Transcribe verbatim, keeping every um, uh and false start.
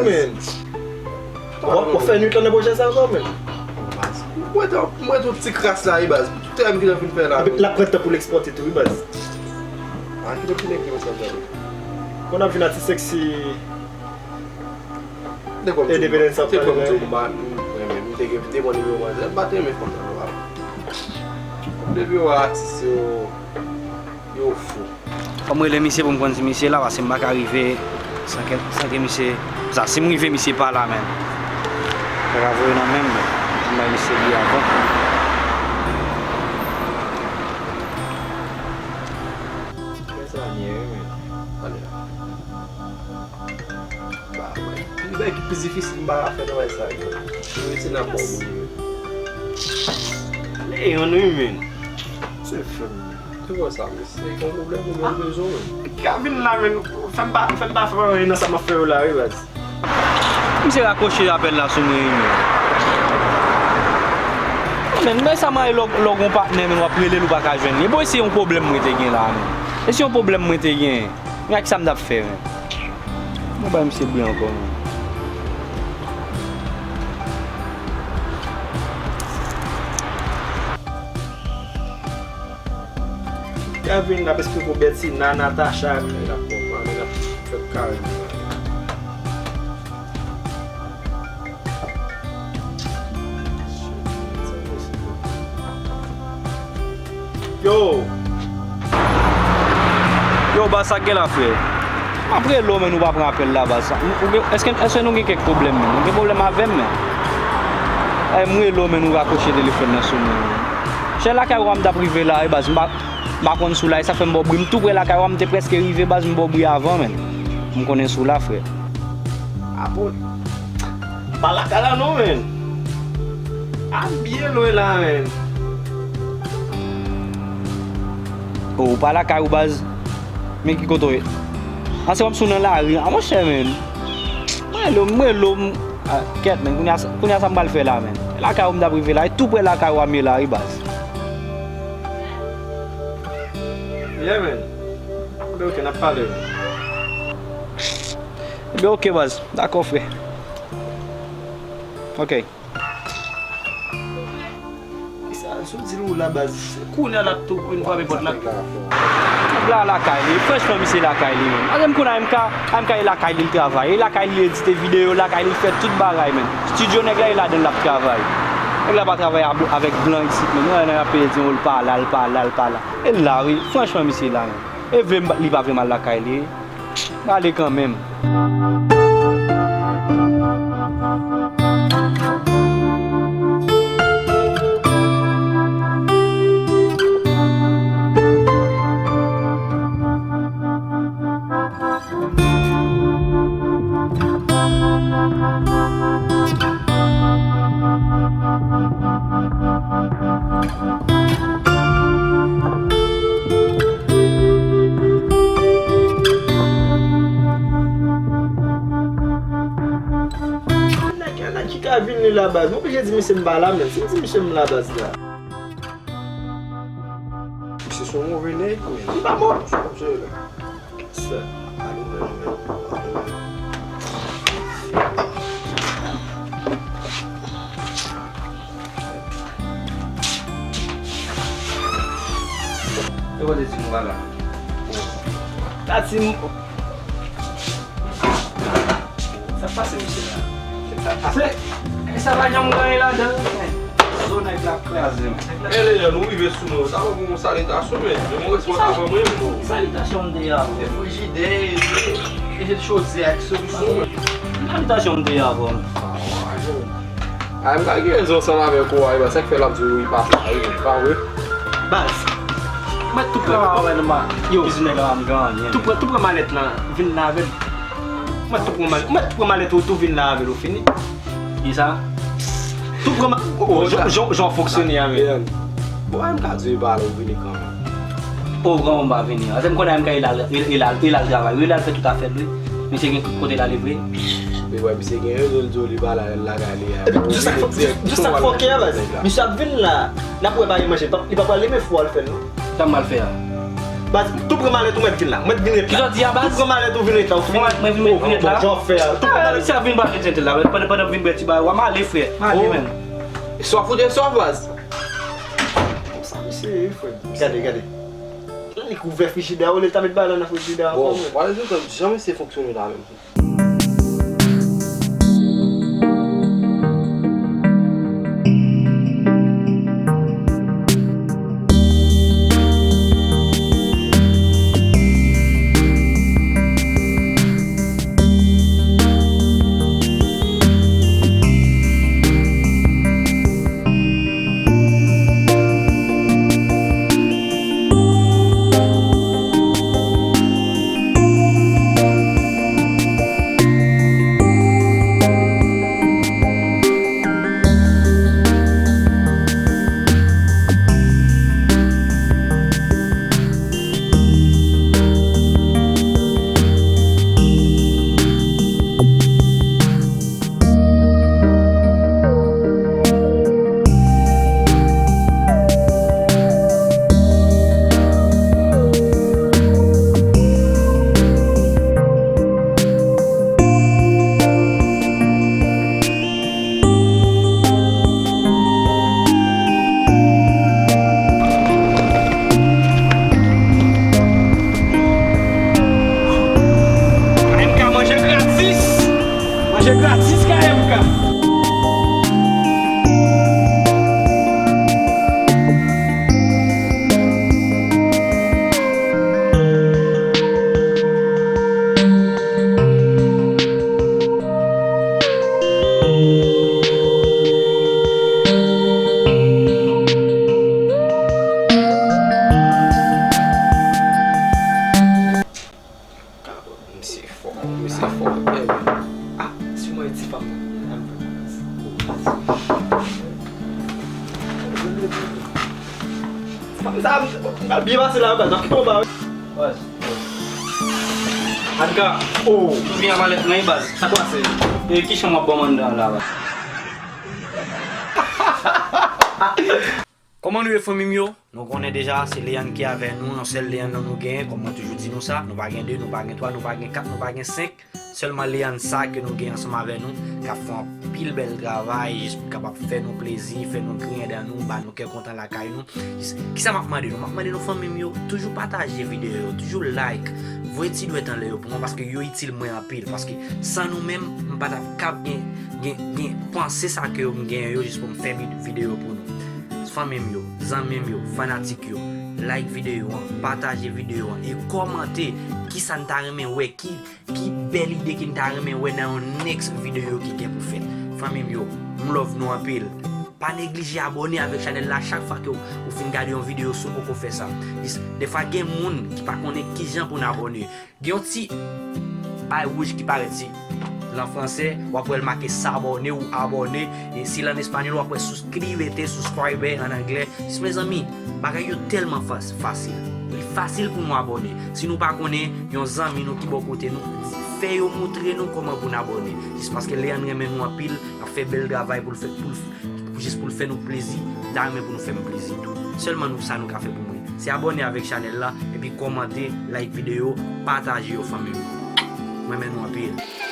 Men. W ap fè nwit lan nan pwojè sa ankò, men. Mwen te, mwen te yon ti kras la, wi, baz. Tout tèm ki nan fin fè la. L ap pran tan pou l ekspòte tou, wi, baz. A, ki lòt ti nèg ki mwen sa gade? Kon ap vin atis seksi. Te kòm Independence ap pale la. Te kòm m pa renmen, m te gen, te pran nimewo manzè, m pa t renmen fanm nan non, papa. Depi w wè atis yo, yo fou. Fò m rele misye pou m konn si misye la, paske m pa ka rive san ke, san ke misye, sa, si m rive misye pa la, men. Sa ka voye nan men m, men. M bay misye li avan. Men sa nye, wi, men. Ale la. Ba, mwen, li bay ki pi difisil, m pa ka fè travay sa yo. Yo rete nan bon moun yo. Leyon, wi, men. Se fè m. Se konsa, men. Se yon pwoblèm ou menm bezwen, men. Ka vin la, men. Fè m pa, fè m pa fè anyen nan sa m ap fè yo la, wi, baz. Misye rakwoche apèl la sou mwen, wi, men. Men, men sa m rayi lè w, lè w gon patnè, men w ap rele l, ou pa ka jwenn li. E bon, e se yon pwoblèm mwen te gen la, men. E se yon pwoblèm mwen te gen. Men ak sa m t ap fè, men. Mwen bay misye bri ankò, men. Kevin ap esplike w Bètina, Natacha, men l ap konprann, l ap fè kare. Yo! Yo, baz, sa k gen la, frè? M ap rele w, men nou pa pran apèl la, baz. Ou gen, èske, èske nou gen kèk pwoblèm, men? Nou gen pwoblèm avè m, men? Ay, m rele w, men nou rakwoche telefòn nan sou mwen, men. Chè, lakay ou a m t ap rive la, wi, baz, m pa, m pa konn si w la, e sa k fè m ba w bri. M tou prè lakay ou a, m te prèske rive, baz, m ba w bri avan, men. M konnen si w la, frè. Apre, pa lakay la non, men. A byen lwen la, men. O, ou pa lakay ou, baz. Men ki kote w ye? An, se kòmsi w nan lari. A, monchè, men. Mwen lo, mwen lo, m, a, kèt, men. Kounye a, kounye a sa m pral fè la, men. Lakay ou m t ap rive la. E tou prè lakay ou a m ye la, wi, baz. Yeah, men. Ebyen, ok, n ap pale. Ebyen, ok, baz. Dakò, frè. Ok. Sa, sou di l ou la, baz. Kounye a l ap tou vin frape pòt la. Nèg la lakay li. Franchman, misye lakay li, men. Paske m konnen M K, M K e lakay li l travay. E lakay li l edite videyo, lakay li l fè tout bagay, men. Estidyo nèg la e ladan l l ap travay. Nèg la pa travay a bl-, avèk blan isit, men. Nèg la ap peye di l pa la, l pa la, l pa la. E l la, wi. Franchman, misye la, men. E vle m pa, li pa vle m al lakay li. M ale kanmenm. Nèg, nèg ki ka vin li la baz. Mwen oblije di misye m pa la menm. Si m di misye m la baz la. Misye se yon move nèg, men. Li pa move. Sa. Yo pa te di nou pa la. Tati m-, sa k pase misye la? Se, e sa pa janm gen anyen ladan l, men. Zo nèg la kraze m. E lè nou rive sou mwen, sa pa pou yon salitasyon, men. Men mwen responsab mwen, men. Salitasyon m te ye avè w. E frijidè, e, e chodyè ak solisyon. Salitasyon m te ye avè w. A, m ka gen rezon ansanm avèk ou a, e sa k fè l ap di w li pa fè, wi, pa vre? Baz, mwen tou pran, yo, tou pran, tou pran malèt lan, vin la avè l. Mwen tou pran malèt, mwen tou pran malèt ou, tou vin la avè l, ou fini. Kisa? Tou pran ma-, o, o, jan, jan, jan w fonksyone a, men. Bon, M K di w e pa la ou vini kanmenm. O, kòman m pa vini? Paske m konnen M K e l al, e l al, e l al travay wi, e l al fè tout afè l wi. Misye gen kote l ale vre. Men wè, misye gen rezon l di w li pa la, l lakay li a. Epi, di sa k fò-, di, di sa k fòkè a, baz. Misye ap vin la. N ap wè pa gen manje. Li pa pral renmen fou al fè l, non. Sa m pral fè a? Baz, tou pran malèt ou mèt vin la. Mèt vin ret la. Kisa w di a, baz? Tou pran malèt ou vin ret la. Ou fini? Mwen, mwen vin, mwen vin ret la. Bon, jan w fè a. Tou pran malèt. Misye ap vin pale djentèl la. Pandan, pandan m vin bwè ti bagay, w a m ale, frè. M ale, menm. Swa fout swa, baz. Sa misye ye, frè. Gade, gade. Li ouvè frijidè a, olye l ta met bagay la nan frijidè a ankò, menm. Bon, wale tout tan, jan misye fonksyone la, menm. M K manje gratis. Manje gratis kay M K. Misye fò, misye fò. Ah, si mwen ti fanm nan. Fanm sa, byen pase la, baz. Nan kite w ba. Baz. Anka. Oh. Ou vin a malèt mwen, baz. Sa k pase? E ki chanm w ap ban m anndan la, baz? Kòman nou ye, fanmi m yo? Nou konnen deja, se Leyann ki avè nou, yon sèl Leyann nan nou genyen, kòm mwen toujou di nou sa, nou pa gen de, nou pa gen twa, nou pa gen kat, nou pa gen senk, sèlman Leyann sa ke nou gen ansanm avè nou, k ap fè anpil bèl travay, jis pou kapab fè nou plezi, fè nou griyen dan nou, ba nou kè kontan lakay nou. Jis, kisa m ap mande nou? M ap mande nou, fanmi m yo, toujou pataje videyo yo, toujou like, voye ti dwèt anlè yo pou mwen, paske yo itil mwen anpil, paske san nou menm, m pa t ap kab gen, gen, gen panse sa ke yo m genyen yo, jis pou m fè vid-, videyo pou nou. Fanmi m yo, zanmi m yo, fanatik yo, like videyo an, pataje videyo an e kòmante kisa n ta renmen wè, ki, ki bèl ide ke n ta renmen wè nan yon next videyo ki gen pou fèt. Fanmi m yo, m love nou anpil. Pa neglije abòne avèk chanèl la chak fwa ke w, ou fin gade yon videyo si w poko fè sa. Jis, defwa gen moun ki pa konnen kijan pou n abòne. Gen yon ti bay wouj ki parèt si l an fransè, w ap wè l make s'abonner ou abonné, e si l an espanyòl, w ap wè suscríbete, subscribe an anglè. Jis mezanmi, bagay yo tèlman fas-, fasil. Li fasil pou nou abòne. Si nou pa konnen, yon zanmi nou ki bò kote nou, fè yo moutre nou kòman pou n abòne. Jis paske Leyann renmen nou anpil, l ap fè bèl travay pou l fè, pou l pou jis pou l fè nou plezi, m ta renmen pou nou fè m plezi tou. Sèlman nou, sa nou ka fè pou mwen, se abòne avèk chanèl la, epi kòmante, like videyo, pataje yo, fanmi m. Mwen renmen nou anpil.